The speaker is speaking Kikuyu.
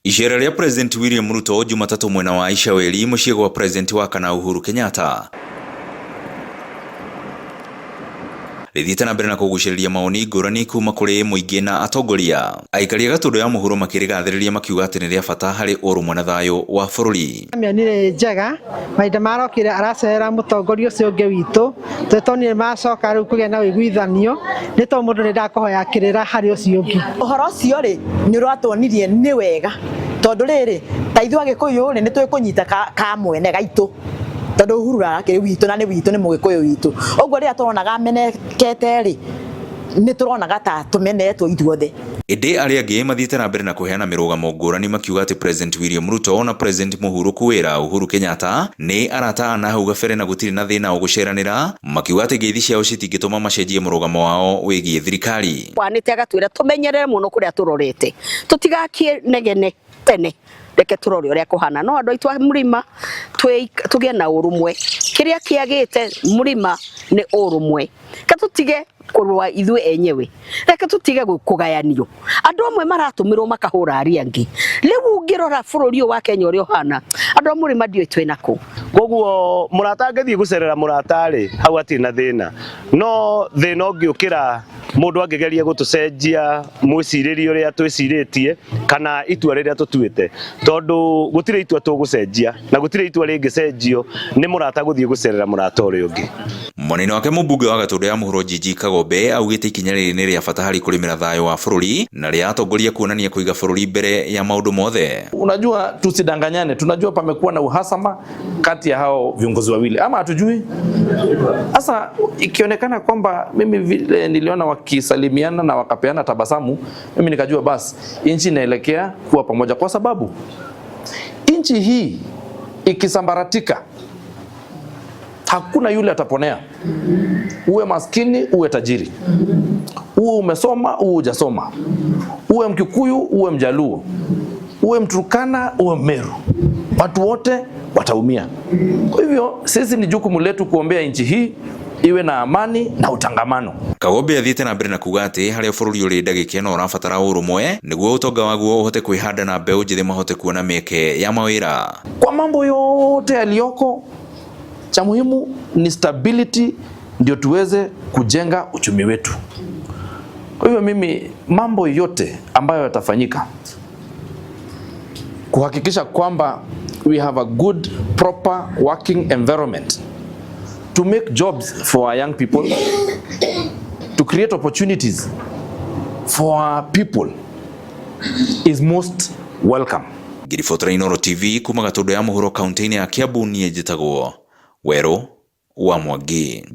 Icera rĩa President William Ruto Jumatatũ mwena wa Icaweri mũciĩ gwa President wa kana Uhuru Kenyatta rĩthiĩte na mbere na kũgucĩrĩria mawoni ngũrani kuma kũrĩ mũingĩ na atongoria. Aikari a Gatũndũ ya mũhuro makĩrĩgathĩrĩria makiuga atĩ nĩ rĩa bata harĩ ũrũmwe na thayũ wa bũrũri. Mĩonire njega mahinda marokire aracerera mũtongoria ũcio ũngĩ witũ tũtonire macoka rĩu kũgĩa na ũiguithanio nĩ tondũ mũndũ nĩ ndakũhoya kĩrĩra harĩ ũcio ũngĩ. Ũhoro ũcio rĩ nĩ ũratuonirie nĩ wega tondũ rĩrĩ ta ithuĩ Agĩkũyũ rĩ nĩ twĩkũnyita ka mwene gaitũ tondũ Uhuru arakĩrĩ witũ na nĩ witũ nĩ Mũgĩkũyũ witũ. Ũguo rĩrĩa tũronaga amenekete rĩ nĩ tũronaga ta tũmenetwo ithuothe. Ĩndĩ arĩa angĩ mathiĩte na mbere na kũheana mĩrũgamo ngũrani makiuga atĩ President William Ruto na President mũhurũku wĩra Uhuru Kenyatta nĩ arata a nahau gabere na gũtirĩ na thĩna ũgũceranĩra, makiuga atĩ ngeithi ciao citingĩtũma macenjie mũrũgamo wao wĩgiĩ thirikari. Wanĩte agatwĩra tũmenyerere mũno kũrĩa tũrorete, tũtigakie negene tene, reke tũrore ũrĩa kũhana. No andũ aitũ a mũrĩma tũgĩe na ũrũmwe, kĩrĩa kĩagĩte mũrĩma nĩ ũrũmwe. Reke tũtige kũrũa ithuĩ enyewe, reke tũtige kũgayanio. Andũ amwe maratũmĩrwo makahũra arĩa angĩ. Rĩu ũngĩrora bũrũri ũyũ wa Kenya ũrĩa ũhana, andũ a mũrĩma ndiũĩ twĩna kũ. Koguo mũrata angĩthiĩ gũcerera mũrata rĩ, hau hatirĩ na thĩna. No thĩna ũngĩũkĩra mũndũ angĩgeria gũtũcenjia mwĩcirĩrie ũrĩa twĩcirĩtie kana itua rĩrĩa tũtuĩte, tondũ gũtirĩ itua tũgũcenjia na gũtirĩ itua rĩngĩcenjio nĩ mũrata gũthiĩ gũcerera mũrata ũrĩa ũngĩ. Mwena-inĩ wake mũmbunge wa Gatũndũ ya mũhuro Gigi Kagombe augĩte ikinya rĩrĩ nĩ rĩa bata harĩ kũrĩmĩra thayũ wa bũrũri na rĩa atongoria kuonania kũiga bũrũri mbere ya maũndũ mothe. Unajua, tusidanganyane, tunajua pamekuwa na uhasama kati ya hao viongozi wawili, ama hatujui? Sasa ikionekana kwamba mimi vile niliona wakisalimiana na wakapeana tabasamu, mimi nikajua basi nchi inaelekea kuwa pamoja, kwa sababu nchi hii ikisambaratika hakuna yule ataponea. Uwe maskini uwe tajiri, uwe umesoma uwe hujasoma, uwe Mkikuyu uwe Mjaluo, uwe Mturkana uwe Mmeru, watu wote wataumia. Kwa hivyo sisi ni jukumu letu kuombea nchi hii iwe na amani na utangamano. Kagombe athiĩte na mbere na kuga atĩ harĩa bũrũri ũrĩ ndagĩka ĩno ũrabatara ũrũmwe nĩguo ũtonga waguo ũhote kwĩhanda na mbeũ njĩthĩ mahote kuona mĩeke ya mawĩra. Kwa mambo yote yaliyoko, cha muhimu ni stability, ndio tuweze kujenga uchumi wetu. Kwa hivyo mimi, mambo yote ambayo yatafanyika kuhakikisha kwamba we have a good proper working environment to make jobs for our young people, to create opportunities for our people is most welcome. Ngĩribotera Inooro TV kuma Gatũndũ ya mũhuro kaunti-inĩ ya Kiambu, niĩ njĩtagwo Werũ wa Mwangi.